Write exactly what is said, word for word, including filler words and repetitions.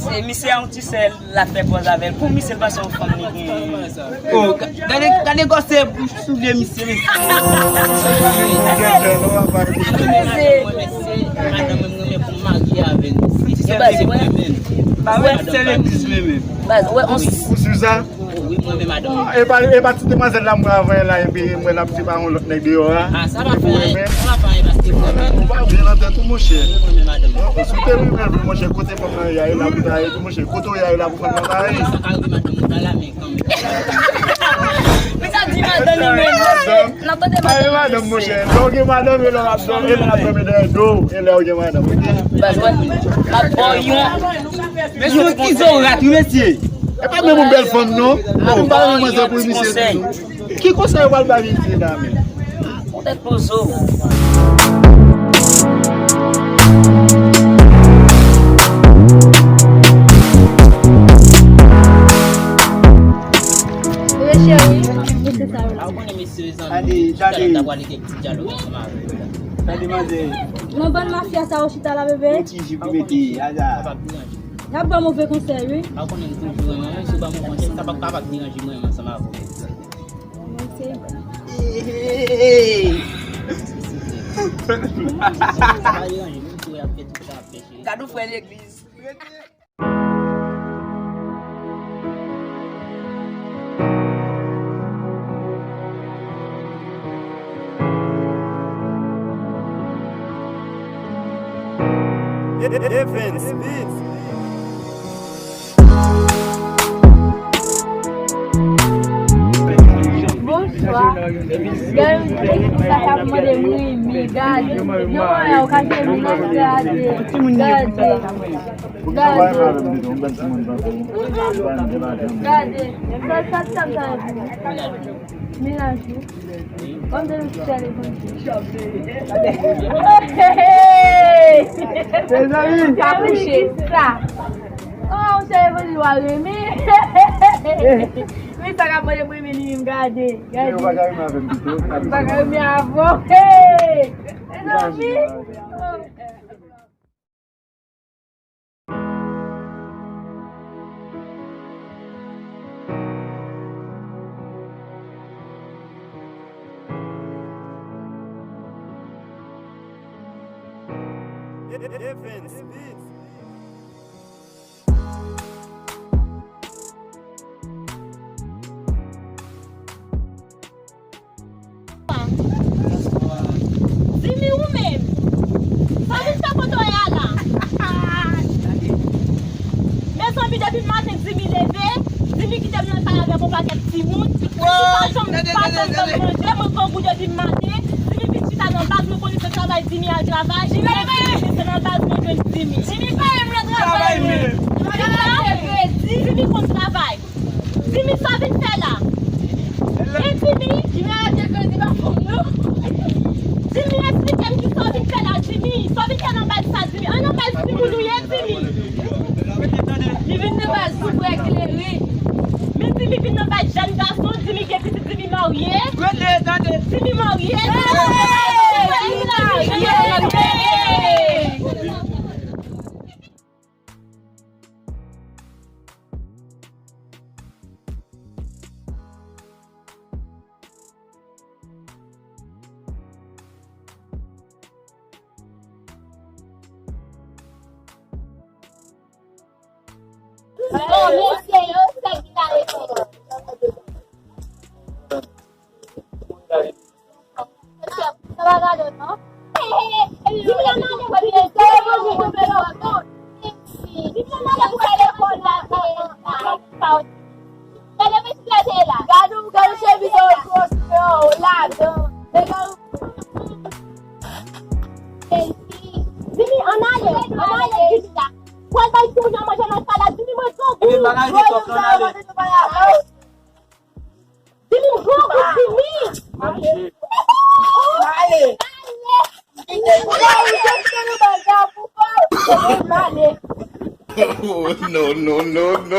Se misye a yon ti sèl la fè pòz avè l. Pou misye l pa se yon fanm li gen. Oh, ga- gade, gade gòse soulye misye, mesye. Madanm mwen, mwen renmen pou m marye avè l. Se pa sèl legliz mwen menm. Baz, wè, on Ou sou sa? Wi, mwen menm, madanm. E pa, e pa ti demwazèl la mwen avè la, epi mwen ap di pa yon lòt nèg deyò a. Ah, sa pa fè anyen, sa pa fè anyen, paske mwen menm. Ou pa byen nan tèt ou, monchè. Mwen menm, madanm. Si w te renmen vre, monchè, kote fanm nan ye a, e la pou ta ye tou, monchè. Kote w ye a, e la pou fanm nan ta ye. Sa ka rive, madanm, mwen pa la, men kanmenm. Men sa di madanm li menm, madanm. N ap tande madanm. Aye, madanm, monchè. Lè w gen madanm, e lè w ap dòmi, e lè w ap dòmi dèyè do w, e lè w gen madanm, oke? Baz, wè, m ap ba w yon. Mesye, yon ti zorat, wi, mesye. E pa menm yon bèl fanm, non. Ou pa menm manzè pou misye toujou. Ki konsèy ou pral bay misye la, menm? Poutèt pozo. Wi, cheri. Mesye sa yo. Tande, tande. Tande, manzè. Nan bann mafya sa yo chita la, bebe. Yon ti jip li mete, aza. Y ap ba move konsèy, wi. Pa konnen m toujou renmen, menm si w ba mwen konsèy, sa p ap kapab deranje mwen ansanm avè w. Mwen se. Sa pa deranje, menm si w ap fè tout sa ap fè, cheri. Gad yon frè legliz. Evans Beats. Bonswa. Gade yon ti sa k ap mande m renmen. Gade. Yon anyen ou ka jwenn mwen gade. Gade. Gade. Gade. Sa, sa, sa, sa. Menaj ou. Ban m de nou ti telefòn. Hey! Mezanmi! Sa kouche, sa. Oh, monchè, Evanil wa renmen. Wi, sa ka pale pou Evanil, gade. Gade. Yo pa ka renmen avè m pito. Pa ka renmen avè w. Hey! Mezanmi! Oh. Evans Beats. Dimi, ou menm? Sa vin fè kote w ye a la? Mezanmi, depi maten Dimi leve, Dimi kite m nan kay avèk yon pakèt timoun. Li pa janm, pa janm ban m manje, mwen grangou depi maten. Dimi vin chita nan baz, mwen konnen se travay Dimi al travay. Dimi se nan baz mwen jwenn Dimi. Dimi pa menm nan travay, non. Dimi konn travay. Dimi, sa vin fè la? E Dimi? Dimi, esplike m ki sa w vin fè la, Dimi. Sa w vin fè nan baz sa, Dimi? An nan baz timoun ou ye, Dimi? Li vin nan baz pou frè klere. Men Dimi vin nan baz jèn gason, Dimi gen pitit, Dimi marye. Dimi marye. Dimi marye. Bon, mesye yo, se ki ta reponn. Sa pa gade, non? Di m nan manje, mwen vin ede manje, mwen vin ede manje. Di m nan manje, mwen vin ede manje. Gade, mwen sigaje la. Gade, gade, chemiz yo, gwo, yo, ladan. Gade. Dimi, ann ale, ann ale, Dimi la. Pral bay ti moun nan manje nan salad, Dimi, mwen grangou. Dimi, m grangou, Dimi. Ale. Ale. Oh, no, no, no, no.